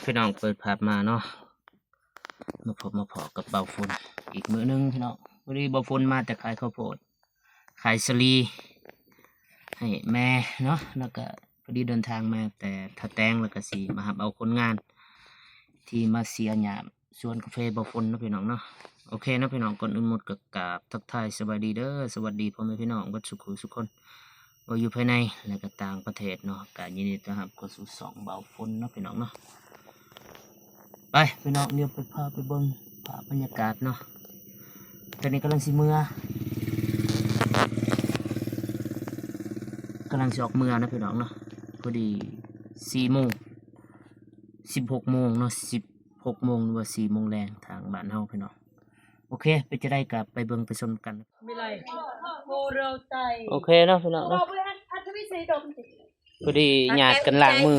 ພີ່ນ້ອງ ເປີດພາບມາເນາະ ມາພົບມາພໍ້ກັບບ່າວຝົນອີກມື້ໜຶ່ງພີ່ນ້ອງ. ພໍດີບ່າວຝົນມາແຕ່ຂາຍເຂົ້າໂພດ ຂາຍສາລີໃຫ້ແມ່ເນາະ ແລ້ວກະພໍດີເດີນທາງມາແຕ່ທ່າແຕງ ແລ້ວກະຊິມາຮັບເອົາຄົນງານທີ່ມາເສຍຫຍ້າສວນກາເຟບ່າວຝົນເນາະພີ່ນ້ອງເນາະ. ໂອເຄເນາະພີ່ນ້ອງ ກ່ອນອື່ນໝົດກໍກາບທັກທາຍສະບາຍດີເດີ ສະຫວັດດີພໍ່ແມ່ພີ່ນ້ອງເບິດສູ່ຄູ່ສູ່ຄົນ ບໍ່ຢູ່ພາຍໃນ ແລະ ກໍຕ່າງປະເທດເນາະ. ກໍຍິນດີຕ້ອນຮັບເຂົ້າສູ່ຊ່ອງບ່າວຝົນເນາະພີ່ນ້ອງເນາະ. ໄປພີ່ນ້ອງ ດຽວໄປພາໄປເບິ່ງພາບບັນຍາກາດເນາະ. ຕອນນີ້ກຳລັງຊິເມືອ ກຳລັງຊິອອກເມືອເນາະພີ່ນ້ອງເນາະ. ພໍດີສີ່ໂມງ ສິບຫົກໂມງເນາະ ສິບຫົກໂມງ ຫຼືວ່າສີ່ໂມງແລງທາງບ້ານເຮົາພີ່ນ້ອງ. ໂອເຄ ເປັນຈັ່ງໃດກໍໄປເບິ່ງໄປຊົມກັນ. ໂອເຄເນາະພີ່ນ້ອງເນາະ. ພໍດີຍາດກັນລ້າງມື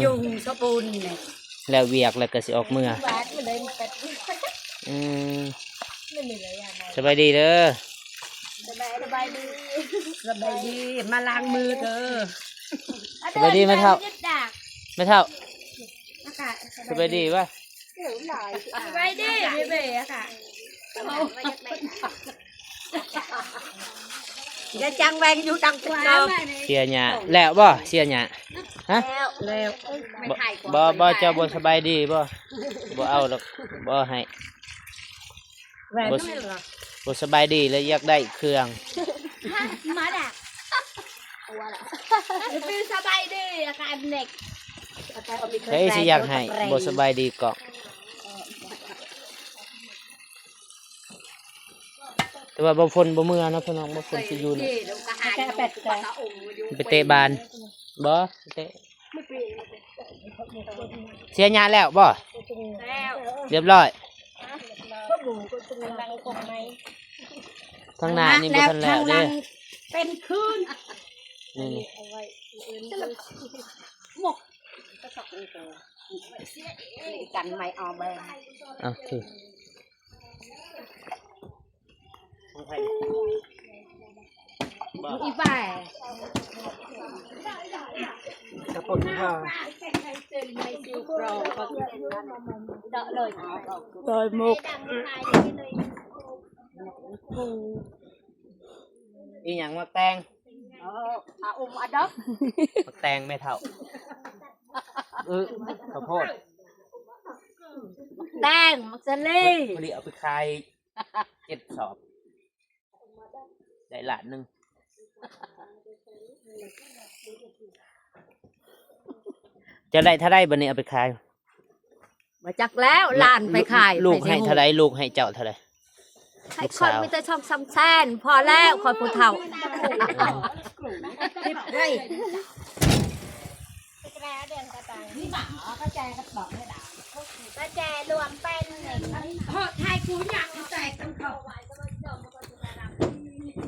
ແລ້ວວຽກແລ້ວກໍຊິອອກເມືອ. ອືມ ສະບາຍດີເດີ ສະບາຍດີ ສະບາຍດີ ມາລ້າງມືເດີ. ສະບາຍດີແມ່ເຖົ້າ ແມ່ເຖົ້າ ສະບາຍດີວະ. ສະບາຍດີເບເບອະກະ ຢ່າຈັງແວງຢູ່ດັງເປັນເກົ່າ. ເສຍຫຍ້າແລ້ວບໍ່ ເສຍຫຍ້າ ຮະ? ແລ້ວ ບໍ່ ບໍ່ ເຈົ້າບໍ່ສະບາຍດີບໍ່? ບໍ່ເອົາດອກ ບໍ່ໃຫ້. ບໍ່ສະບາຍດີແລ້ວຢາກໄດ້ເຄື່ອງ ມາດະ ສະບາຍດີອາການເນັກ ໃຜຊິຢາກໃຫ້ ບໍ່ສະບາຍດີເກາະ. ແຕ່ວ່າບໍ່ຝົນບໍ່ເມືອເນາະພີ່ນ້ອງ ບໍ່ຝົນຊິຢູ່ນະ ໄປເຕະບານ ບໍ່ ໄປເຕະ. ເສຍຫຍ້າແລ້ວບໍ່? ແລ້ວ ຮຽບຮ້ອຍ. ທາງໜ້ານີ້ບໍ່ທັນແລ້ວເດ້ ເປັນຄືນ ນີ້ ນີ້ ກັນໄມ້ອອກແບງ ໂອເຄ. ອີ່ປ້າຍ ກະປົນຂ້າ ດອກເລີຍ ຊອຍໝົກ ອີ່ຫຍັງ ໝາກແຕງ ເອີ ອາອົມອາດອກ ໝາກແຕງແມ່ເຖົ້າ ອື ເຂົ້າໂພດ ແຕງ ໝາກສາລີ ພໍດີເອົາໄປຂາຍ ເຈັດສອບ ໄດ້ລ້ານໜຶ່ງ. ຈະໄດ້ເທົ່າໃດບັດນີ້ເອົາໄປຂາຍ? ບໍ່ຈັກແລ້ວ ລ້ານໄປຂາຍ ລູກໃຫ້ເທົ່າໃດ? ລູກໃຫ້ເຈົ້າເທົ່າໃດ? ໃຫ້ຂ້ອຍມີແຕ່ສອງສາມແສນ ພໍແລ້ວ ຂ້ອຍຜູ້ເຖົ້າ.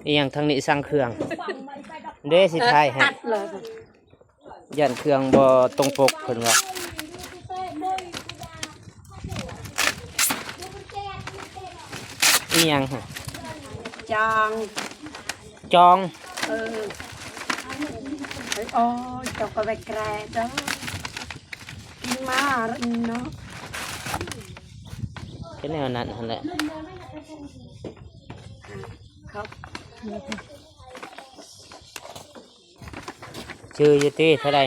ອີ່ຫຍັງທາງນີ້ ຊ່າງເຄື່ອງເດ້ ຊິຖ່າຍໃຫ້ ຢ້ານເຄື່ອງບໍ່ຕົງປົກ ເພິ່ນວ່າ. ອີ່ຫຍັງຫະ? ຈອງ ຈອງ ເອີ ໂອ້ຍ ເຈົ້າກໍໄວ້ແກຣະເດີ ກິນມາເນາະ ເປັນແນວນັ້ນຫັ້ນແຫຼະ. ຊື່ຢູ່ຕິ ເທົ່າໃດ?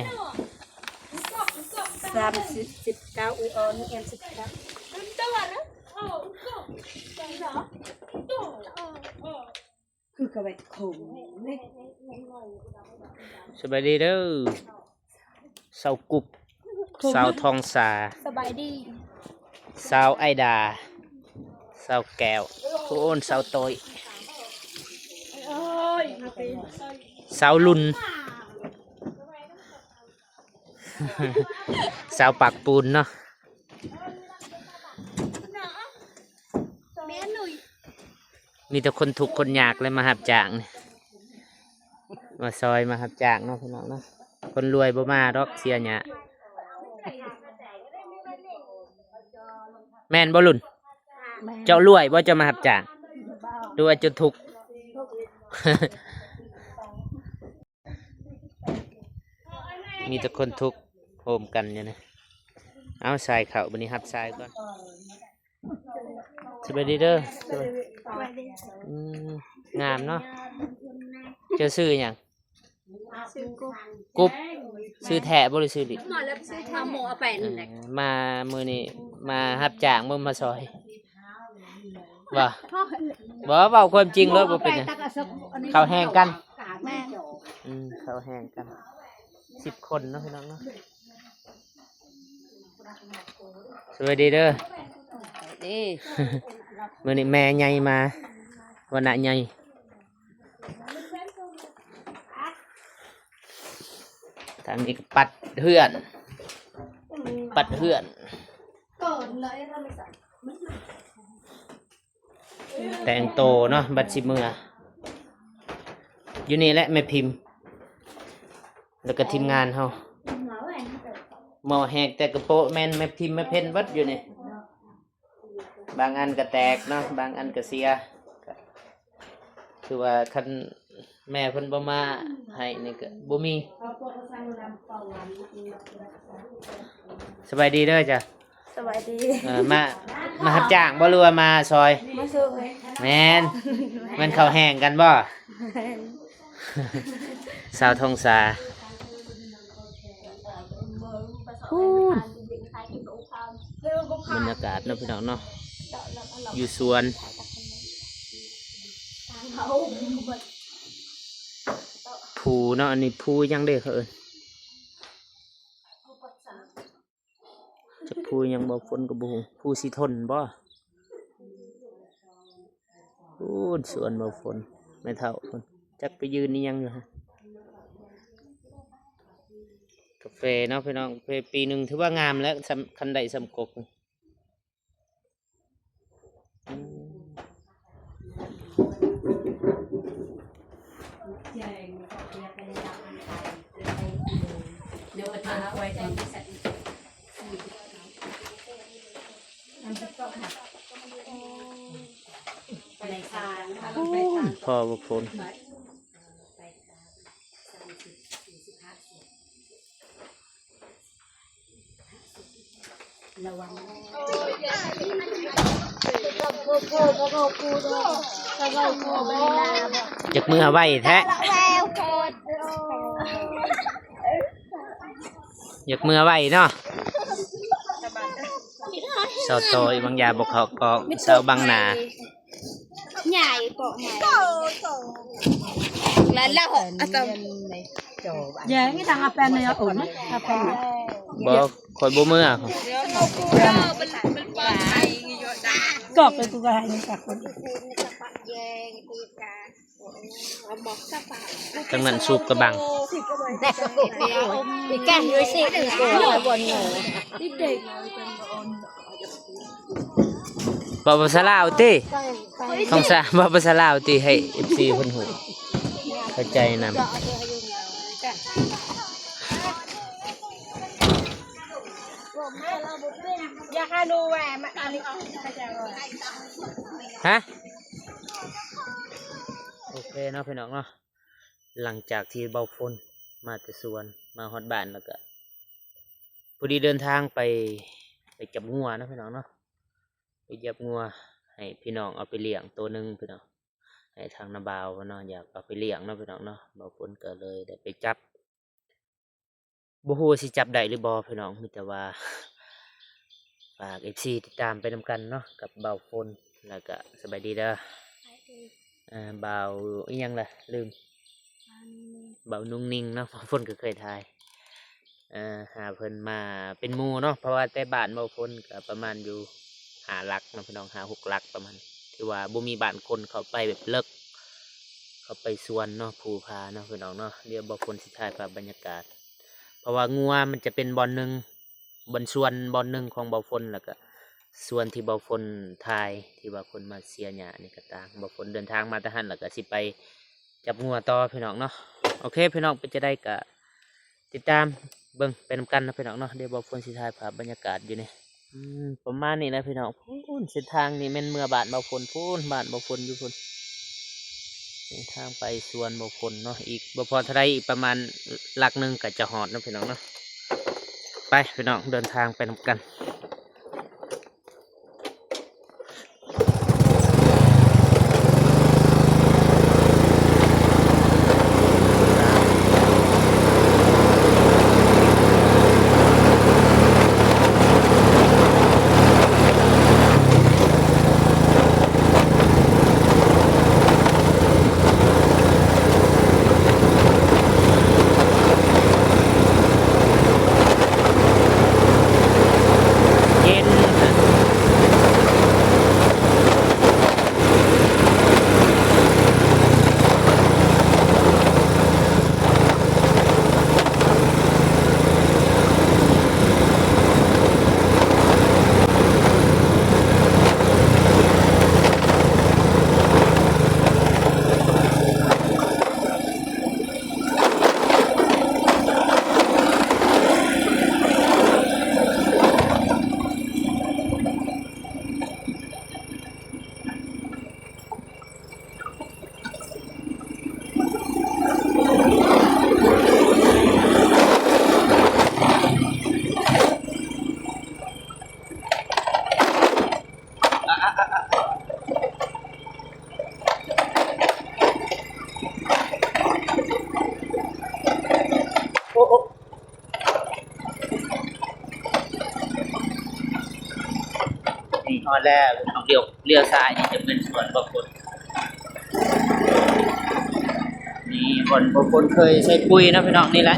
ສາມສິບ ສິບເກົ້າ ອີ່ອອນ ເອັນສິບເກົ້າ ຄືກະເວັດຄົງ. ສະບາຍດີເດີ ສາວກຸບ ສາວທອງສາ ສະບາຍດີ ສາວໄອດາ ສາວແກ້ວ ໂອ້ນ ສາວໂຕ້ຍ ສາວລຸນ ສາວປາກປູນເນາະ. ມີແຕ່ຄົນທຸກຄົນຍາກແຫຼະມາຮັບຈ້າງນີ້ ມາຊອຍມາຮັບຈ້າງເນາະພີ່ນ້ອງເນາະ. ຄົນລວຍບໍ່ມາດອກ ເສຍຫຍ້າ ແມ່ນບໍ່ລຸນ? ແມ່ນ. ເຈົ້າລວຍບໍ່ ເຈົ້າມາຮັບຈ້າງ ຫຼືວ່າເຈົ້າທຸກ? ມີແຕ່ຄົນທຸກໂຮມກັນຢູ່ນີ້. ເອົາ ສາຍເຂົ້າ ບັດນີ້ຮັບສາຍກ່ອນ. ສະບາຍດີເດີ. ສະບາຍ ສະບາຍດີ. ອືມ ງາມເນາະ. ເຈົ້າຊື່ຫຍັງ? ຊື່ກຸບ. ກຸບ. ຊື່ແທ້ບໍ່ ຫຼືຊື່ຫຼິ້ນ? ມາແລ້ວ ຊື່ທຳໂມເອົາໄປນັ້ນແຫຼະ. ເອີ ມາມື້ນີ້ມາຮັບຈ້າງບໍ່ ມາຊ່ອຍ? ບໍ່ ບໍ່ ເວົ້າຄວາມຈິງໂລດ ບໍ່ເປັນຫຍັງ. ເຂົ້າແຮງກັນ. ແມ່ນ. ອືມ ເຂົ້າແຮງກັນ ສິບຄົນເນາະ ພີ່ນ້ອງເນາະ. ສະບາຍດີເດີ. ສະບາຍດີ. ມື້ນີ້ແມ່ໃຫຍ່ມາ ວັນນະໃຫຍ່. ທາງນີ້ກໍປັດເຮືອນ ປັດເຮືອນ. ແຕ່ງໂຕເນາະ ບັດຊິເມືອ. ຢູ່ນີ້ແຫຼະແມ່ພິມ ແລ້ວກໍທີມງານເຮົາ. ໝໍ້ແຮກແຕ່ກະໂປະແມ່ນແມ່ພິມແມ່ເພັນເບິດຢູ່ນີ້. ບາງອັນກໍແຕກເນາະ ບາງອັນກໍເສຍ. ຄືວ່າຄັນແມ່ເພິ່ນບໍ່ມາໃຫ້ນີ້ກໍບໍ່ມີ. ສະບາຍດີເດີຈ້ະ. ສະບາຍດີ. ເອີ ມາ ມາຮັບຈ້າງບໍ່ ຫຼືວ່າມາຊ່ອຍ? ມາຊ່ອຍ. ແມ່ນ. ແມ່ນເຂົ້າແຮງກັນບໍ່? ແມ່ນ. ສາວທອງສາ. ພຸ້ນ ບັນຍາກາດເນາະ ພີ່ນ້ອງເນາະ ຢູ່ສວນ. ພູເນາະ ອັນນີ້ພູຫຍັງເດ້ເຂົາເອີ້ນ? ຈັກພູຫຍັງ ບໍ່ ຝົນກໍບໍ່ຮູ້. ພູສີທົນບໍ່? ພຸ້ນ ສວນບໍ່ຝົນ ແມ່ເຖົ້າພຸ້ນ ຈັກໄປຢືນອີ່ຫຍັງຢູ່ຫັ້ນ. ກາເຟເນາະ ພີ່ນ້ອງ ກາເຟປີໜຶ່ງຖືວ່າງາມແລ້ວ ສ່ຳ ຄັນໄດ້ສ່ຳກົກ. ອືມ ພໍບໍ່ຝົນ. ຢາກເມືອໄວແທ້ ຢາກເມືອໄວເນາະ. ສາວໂຕຍບາງຢ່າບໍ່ເຂົ້າກ້ອງ ສາວບັງໜ້າ. ໃຫຍ່ເກາະໃໝ່ ແລ້ວ ແລ້ວ ອາ ແຍງນີ້ທາງອາແປນນີ້ ໂອນ ອາແປນ ບໍ່ ຂ້ອຍບໍ່ເມືອ. ກອກໄປ ກູກໍໃຫ້ນີ້ກັບຄົນ ທາງນັ້ນສູບກະບັງ. ເວົ້າພາສາລາວຕິ? ຕ້ອງສາ ເວົ້າພາສາລາວຕິ ໃຫ້ເອັຟຊີເພິ່ນຮູ້ ເຂົ້າໃຈນຳ. ຮະ? ໂອເຄເນາະ ພີ່ນ້ອງເນາະ. ຫຼັງຈາກທີ່ເບົາຝົນມາແຕ່ສວນ ມາຮອດບ້ານ ແລ້ວກະພໍດີເດີນທາງໄປ ໄປຈັບງົວເນາະ ພີ່ນ້ອງເນາະ. ໄປຈັບງົວໃຫ້ພີ່ນ້ອງເອົາໄປລ້ຽງໂຕໜຶ່ງ ພີ່ນ້ອງ ໃຫ້ທາງນ້າບ່າວເນາະ ຢາກເອົາໄປລ້ຽງເນາະ ພີ່ນ້ອງເນາະ. ເບົາຝົນກໍເລີຍໄດ້ໄປຈັບ ບໍ່ຮູ້ວ່າຊິຈັບໄດ້ຫຼືບໍ່ ພີ່ນ້ອງ. ມີແຕ່ວ່າຝາກເອັຟຊີຕິດຕາມໄປນຳກັນເນາະ ກັບເບົາຝົນ. ແລ້ວກະສະບາຍດີເດີ ສະບາຍດີ. ເອີ ບ່າວອີ່ຫຍັງລະ ລືມ ບ່າວນຸ່ງນິ່ງເນາະ ເບົາຝົນກໍເຄີຍຖ່າຍ ເອີ ຫາເພິ່ນມາເປັນໝູ່ເນາະ. ເພາະວ່າແຕ່ບ້ານເບົາຝົນກໍປະມານຢູ່ຫ້າຫຼັກເນາະ ພີ່ນ້ອງ ຫ້າຫົກຫຼັກປະມານ. ຖືວ່າບໍ່ມີບ້ານຄົນເຂົ້າໄປແບບເລິກ ເຂົ້າໄປສວນເນາະ ພູຜາເນາະ ພີ່ນ້ອງເນາະ. ດຽວເບົາຝົນຊິຖ່າຍພາບບັນຍາກາດ ເພາະວ່າງົວມັນຈະເປັນບ່ອນໜຶ່ງ ບ່ອນສວນບ່ອນໜຶ່ງຂອງເບົາຝົນ ແລ້ວກະສວນທີ່ເບົາຝົນຖ່າຍ ທີ່ວ່າຄົນມາເສຍຫຍ້ານີ້ກະຕ່າງ. ເບົາຝົນເດີນທາງມາແຕ່ຫັ້ນ ແລ້ວກະຊິໄປຈັບງົວຕໍ່ ພີ່ນ້ອງເນາະ. ໂອເຄ ພີ່ນ້ອງ ເປັນຈັ່ງໃດກະຕິດຕາມເບິ່ງໄປນຳກັນເນາະ ພີ່ນ້ອງເນາະ. ດຽວເບົາຝົນຊິຖ່າຍພາບບັນຍາກາດຢູ່ນີ້ ອືມ ປະມານນີ້ແຫຼະ ພີ່ນ້ອງ. ພຸ້ນ ເສັ້ນທາງນີ້ແມ່ນເມືອບ້ານເບົາຝົນ ພຸ້ນ ບ້ານເບົາຝົນຢູ່ພຸ້ນ. ເສັ້ນທາງໄປສວນເບົາຝົນເນາະ ອີກບໍ່ພໍເທົ່າໃດ ອີກປະມານຫຼັກໜຶ່ງກໍຈະຮອດເນາະ ພີ່ນ້ອງເນາະ. ໄປພີ່ນ້ອງ ເດີນທາງໄປນຳກັນ. ເຢັນ. ໂອ້ ໂອ້ ນີ້ຮອດແລ້ວພີ່ນ້ອງ ລ້ຽວ ລ້ຽວຊ້າຍນີ້ຈະເປັນສວນບ່າວພົນ ນີ້ບ່າວພົນເຄີຍໃສ່ປຸ໋ຍເນາະພີ່ນ້ອງ ນີ້ແຫຼະ.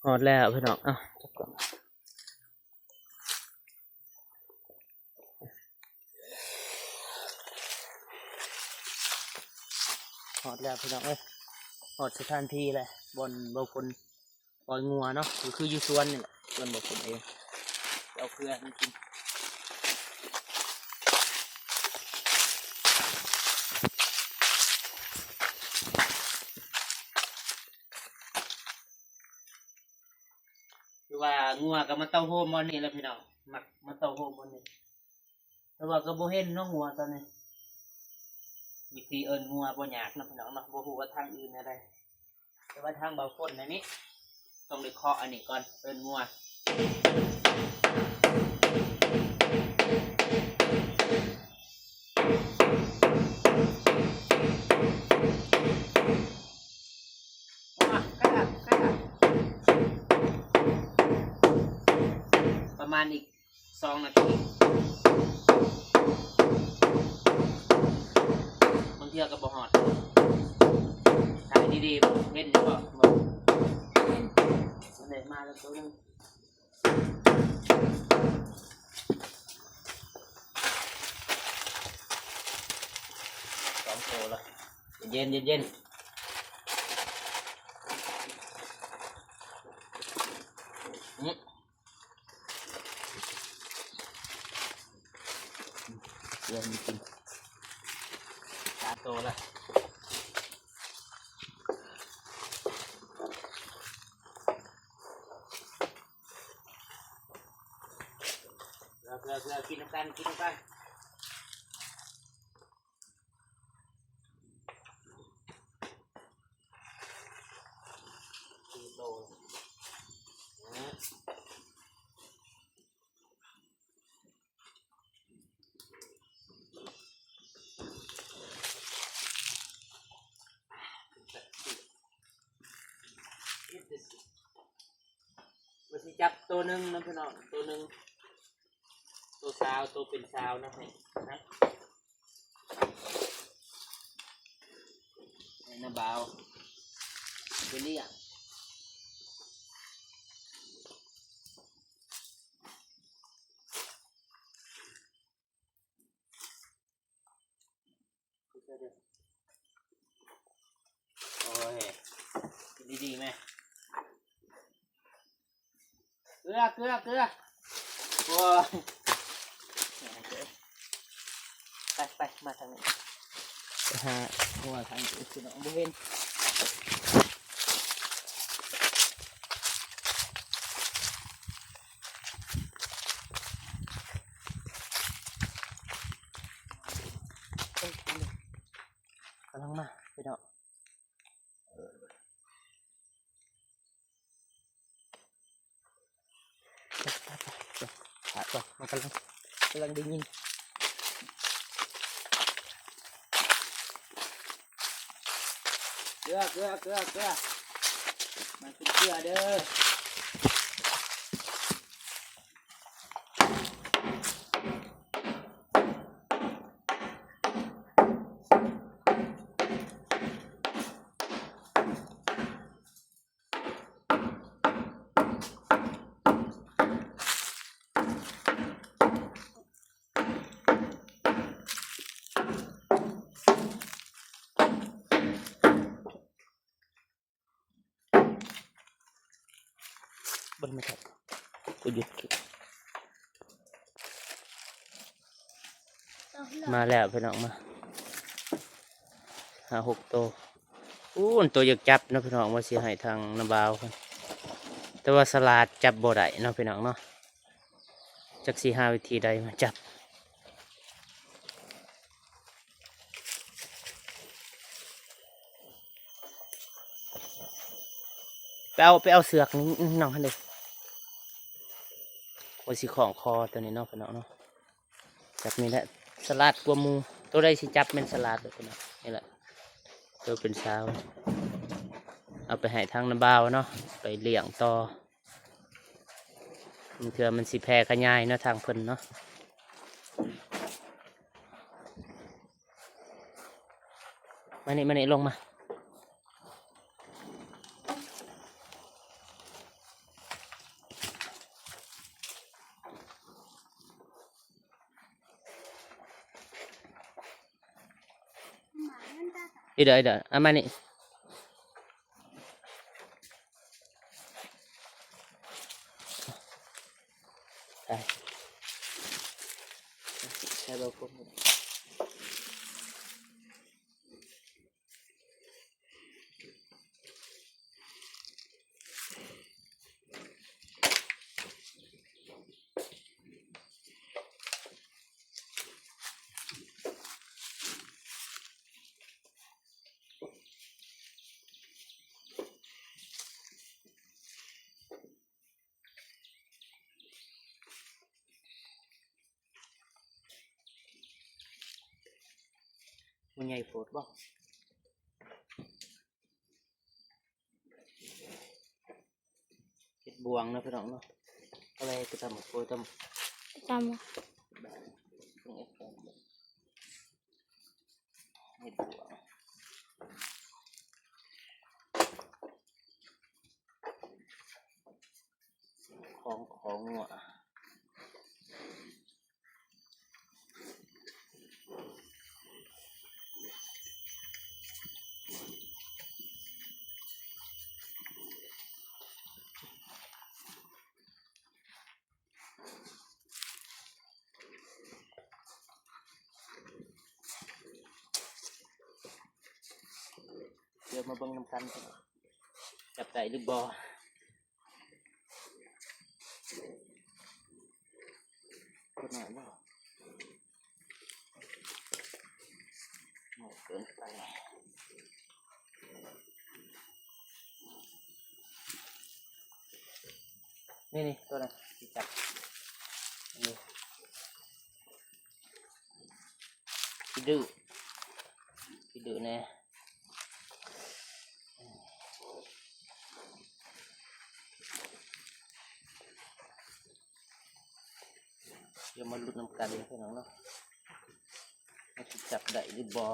ຮອດແລ້ວພີ່ນ້ອງ ເອົ້າ ຮອດແລ້ວພີ່ນ້ອງເອີຍ ຮອດສະຖານທີ່ແລ້ວ ບ່ອນບ່າວພົນປ່ອຍງົວເນາະ ກໍຄືຢູ່ສວນນີ້ແຫຼະ ສວນບ່າວພົນເອງ ເອົາເຄືອໃຫ້ມັນກິນ. ຄືວ່າງົວກໍມາເຕົ້າໂຮມບ່ອນນີ້ແຫຼະພີ່ນ້ອງ ມັກມາເຕົ້າໂຮມບ່ອນນີ້ ແຕ່ວ່າກໍບໍ່ເຫັນເນາະງົວຕອນນີ້ ວິທີເອີ້ນງົວບໍ່ຍາກເນາະພີ່ນ້ອງເນາະ ບໍ່ຮູ້ວ່າທາງອື່ນແນວໃດ ແຕ່ວ່າທາງບ່າວພົນອັນນີ້ ຕ້ອງໄດ້ເຄາະອັນນີ້ກ່ອນ ເອີ້ນງົວ. ປະມານອີກສອງນາທີ ບາງເທື່ອກໍບໍ່ຮອດ ຖ່າຍດີໆ ເຫັນຢູ່ບໍ່? ເຫັນ ເຫັນ ນັ້ນແຫຼະ ມາແລ້ວໂຕໜຶ່ງ. ສອງໂຕລະ ເຢັນໆ ເຢັນໆ ອືມ ເພື່ອໃຫ້ກິນ ສາມໂຕລະ. ເພື່ອ ເພື່ອ ເພື່ອ ກິນນຳກັນ ກິນນຳກັນ ສີ່ໂຕ ເອີ. ວ່າຊິຈັບໂຕໜຶ່ງນຳພີ່ນ້ອງ ໂຕໜຶ່ງ ໂຕສາວ ໂຕເປັນສາວນຳໃຫ້ນະ ໃຫ້ນ້າບ່າວໄປລ້ຽງ. ໂອ້ຍ ກິນດີໆ ແມ່ ເກືອ ເກືອ ເກືອ ໂອ້ຍ ໄປ ໄປ ມາທາງນີ້ ໄປຫາຫົວທາງອື່ນ ພີ່ນ້ອງບໍ່ເຫັນ. ກຳລັງ ກຳລັງໄດ້ຍິນ ເກືອ ເກືອ ເກືອ ເກືອ ມາກິນເກືອເດີ້. ເບິ່ງໄມ່ທັນ ກູຢຸດ ມາແລ້ວພີ່ນ້ອງ ມາຫ້າຫົກໂຕ. ໂອ້ ໂຕຢາກຈັບເນາະພີ່ນ້ອງ ວ່າຊິໃຫ້ທາງນ້າບ່າວເພິ່ນ ແຕ່ວ່າສະຫຼາດຈັບບໍ່ໄດ້ເນາະພີ່ນ້ອງເນາະ ຈັກຊິຫາວິທີໃດມາຈັບ. ໄປເອົາ ໄປເອົາເຊືອກນີ້ນ້ອງຫັ້ນເດ້ ວ່າຊິຄ່ອງຄໍໂຕນີ້ເນາະພີ່ນ້ອງເນາະ. ຈັບນີ້ແຫຼະ ສະຫຼາດກວ່າໝູ່ ໂຕໃດຊິຈັບແມ່ນສະຫຼາດເດີ້ພີ່ນ້ອງ. ນີ້ແຫຼະ ໂຕເປັນສາວ ເອົາໄປໃຫ້ທາງນ້າບ່າວເນາະ ໄປລ້ຽງຕໍ່ ບາງເທື່ອມັນຊິແຜ່ຂະຫຍາຍເນາະ ທາງເພິ່ນເນາະ. ມານີ້ ມານີ້ ລົງມາ. ອີເດີ ອີເດີ ເອົາມານີ້ ໄປ ໃສ່ເບົາກົງ. ມັນໃຫຍ່ໂພດບໍ່? ເຮັດບ່ວງເນາະພີ່ນ້ອງເນາະ ເອົາໄວ້ໄປຕຳໝາກໂກຍ ຕຳ ຕຳ ເຮັດບ່ວງ ຂອງ ຂອງງົວ. ດຽວມາເບິ່ງນຳກັນ ຈັບໄດ້ຫຼືບໍ່. ຕົວໜ້ອຍບໍ່? ໜ້ອຍເກີນໄປ. ນີ້ໆ ຕົວນັ້ນຊິຈັບ ນີ້ ຂີ້ດື້ ຂີ້ດື້ແດ່. ດຽວມາລຸ້ນນຳກັນເດີພີ່ນ້ອງເນາະ ວ່າຊິຈັບໄດ້ຫຼືບໍ່.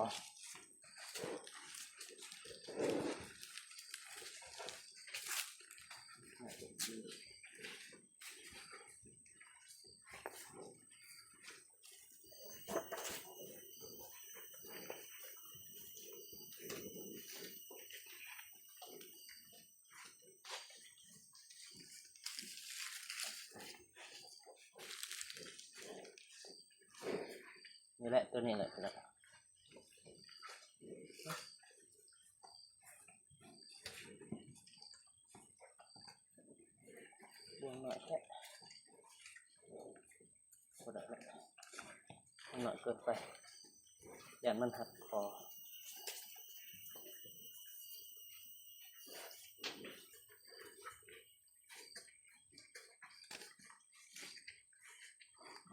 ນີ້ແຫຼະ ຕົວນີ້ແຫຼະ ຕົວນີ້ແຫຼະ. ບ່ວງໜ້ອຍແທ້ ບໍ່ໄດ້ລະ ໜ້ອຍເກີນໄປ ຢ້ານມັນຫັກຄໍ. ເ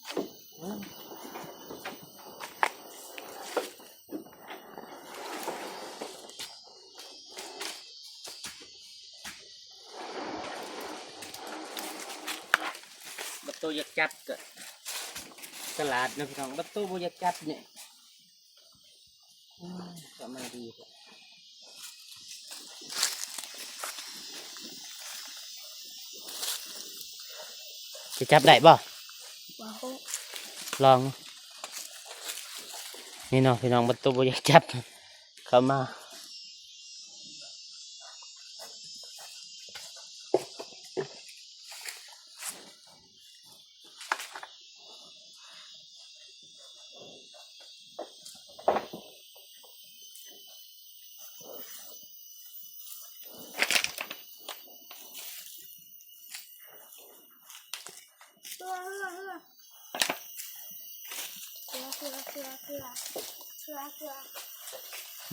ບັດໂຕຢາກຈັບກໍສະຫຼາດເນາະພີ່ນ້ອງ, ບັດໂຕບໍ່ຢາກຈັບນີ້ ອືມ ກໍມາດີແທ້. ຈະຈັບໄດ້ບໍ່? ບໍ່ຮູ້ ລອງ. ນີ້ເນາະພີ່ນ້ອງ, ບັດໂຕບໍ່ຢາກຈັບ ເຂົ້າມາ.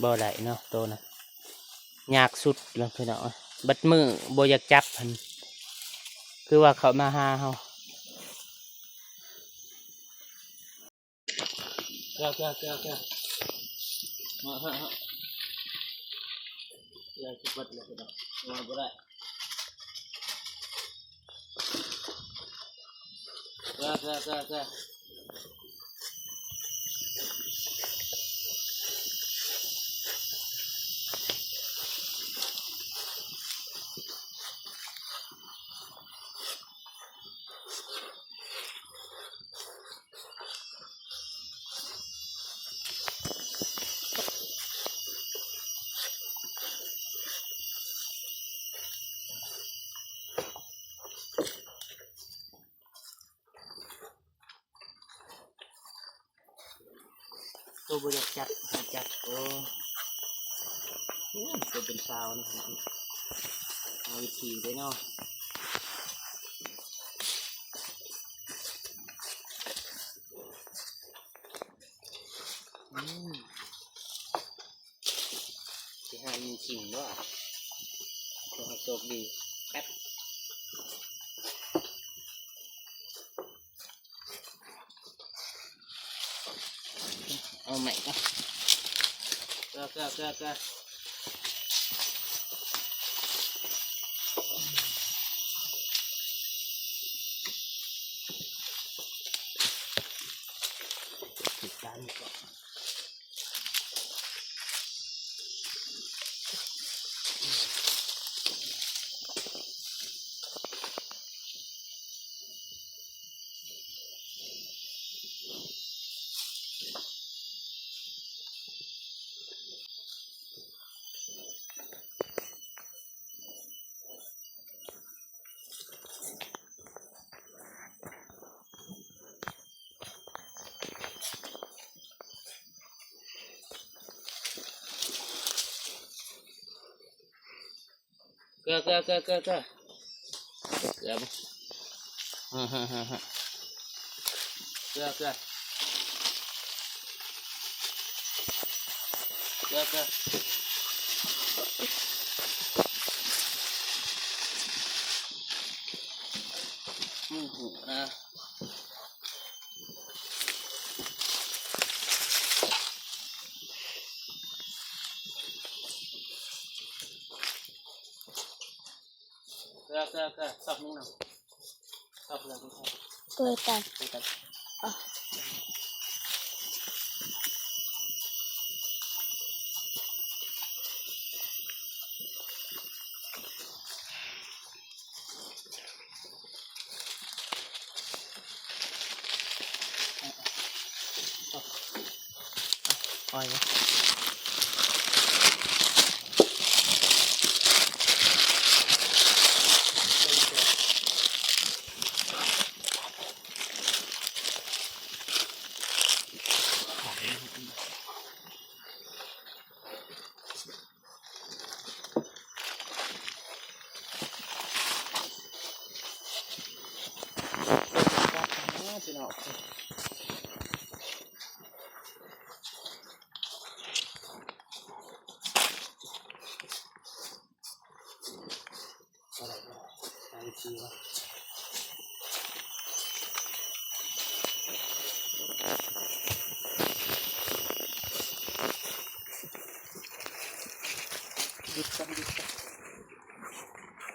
ບໍ່ໄດ້ເນາະ ໂຕນະ ຍາກສຸດແລ້ວພີ່ນ້ອງ. ບັດມື້ບໍ່ຢາກຈັບຫັ້ນ ຄືວ່າເຂົ້າມາຫາເຮົາ. ເກືອ ເກືອ ເກືອ ເກືອ ມາ ມາ ມາ ເກືອຊິເບິດແລ້ວພີ່ນ້ອງ ມາບໍ່ໄດ້ ເກືອ ເກືອ ເກືອ ເກືອ. ໂຕບໍ່ຢາກຈັບໃຫ້ຈັບ. ໂອ້ ໂອ້ ໂຕເປັນສາວນະ ຫາວິທີເດ້ເນາະ. ອືມ ຊິຫາມີຈິງບໍ່? ຂໍໃຫ້ໂຊກດີ. ແປັບ. ເອົາໃໝ່ກ່ອນ ເກືອ ເກືອ ເກືອ ເກືອ ຕິດຕາມກ່ອນ. ເກືອ ເກືອ ເກືອ ເກືອ ເກືອ ເກືອ ເກືອ ເກືອ ເກືອ ເກືອ ເກືອ ອືມ ອືມ ອາ ເກືອ ເກືອ ເກືອ ຊອກໜຶ່ງເນາະ ຊອກເກືອ ເກືອ ເກືອ ເກືອ ເກືອ ເກືອ ເກືອ ຢຸດກ່ອນ ຢຸດກ່ອນ ເອີ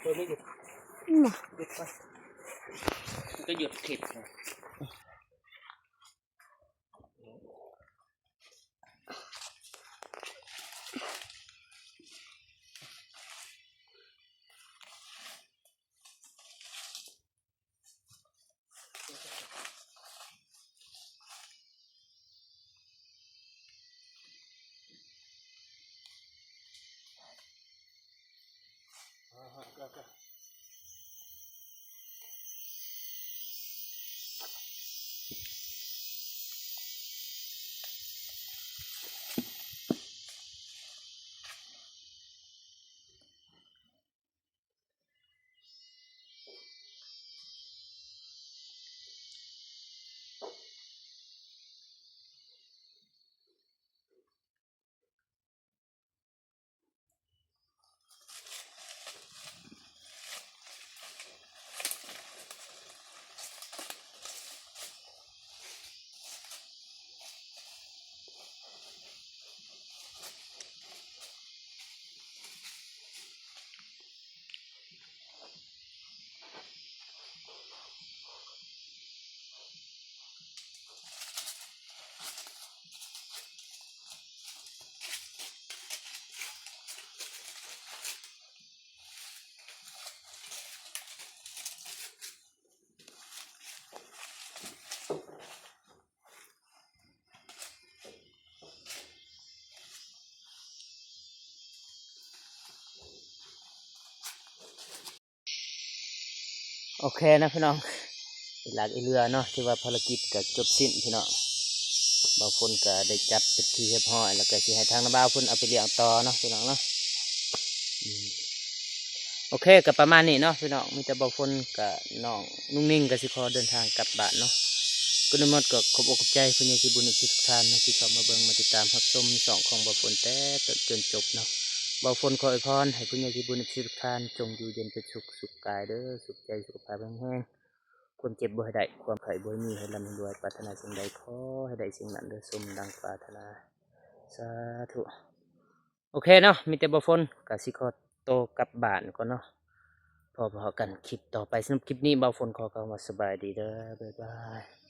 ໄມ່ຢຸດ ນະ ຢຸດກ່ອນ ມັນກໍຢຸດຄລິບ. ໂອເຄເນາະພີ່ນ້ອງ ອີ່ຫຼາກອີ່ເຫຼືອເນາະ ຖືວ່າພາລະກິດກໍຈົບສິ້ນພີ່ນ້ອງ. ບ່າວຝົນກໍໄດ້ຈັບເປັນທີ່ຮຽບຮ້ອຍ ແລ້ວກໍຊິໃຫ້ທາງນ້າບ່າວເພິ່ນເອົາໄປລ້ຽງຕໍ່ເນາະພີ່ນ້ອງເນາະ. ອືມ ໂອເຄ ກໍປະມານນີ້ເນາະພີ່ນ້ອງ ມີແຕ່ບ່າວຝົນກັບນ້ອງນຸ່ງນິ່ງກໍຊິຂໍເດີນທາງກັບບ້ານເນາະ. ກ່ອນອື່ນໝົດກໍຂອບອົກຂອບໃຈຜູ້ໃຫຍ່ໃຈບຸນທຸກທ່ານເນາະ ທີ່ເຂົ້າມາເບິ່ງມາຕິດຕາມຮັບຊົມຊ່ອງຂອງບ່າວຝົນແຕ່ຕົ້ນຈົນຈົບເນາະ. ບ່າວຝົນຂໍອວຍພອນໃຫ້ຜູ້ໃຫຍ່ໃຈບຸນທຸກທ່ານ ຈົ່ງຢູ່ເຢັນເປັນສຸກ ສຸກກາຍເດີ ສຸກໃຈ ສຸຂະພາບແຂງແຮງ. ຄວາມເຈັບບໍ່ໃຫ້ໄດ້ ຄວາມໄຂ້ບໍ່ໃຫ້ມີ ໃຫ້ລ່ຳໃຫ້ລວຍ ປາດຖະໜາສິ່ງໃດຂໍໃຫ້ໄດ້ສິ່ງນັ້ນເດີ ສົມດັ່ງປາດຖະໜາ ສາທຸ. ໂອເຄເນາະ ມີແຕ່ບ່າວຝົນກໍຊິຂໍໂຕກັບບ້ານກ່ອນເນາະ ພໍ້ກັນຄລິບຕໍ່ໄປ. ສຳລັບຄລິບນີ້ ບ່າວຝົນຂໍກ່າວຄຳວ່າສະບາຍດີເດີ ບາຍບາຍ.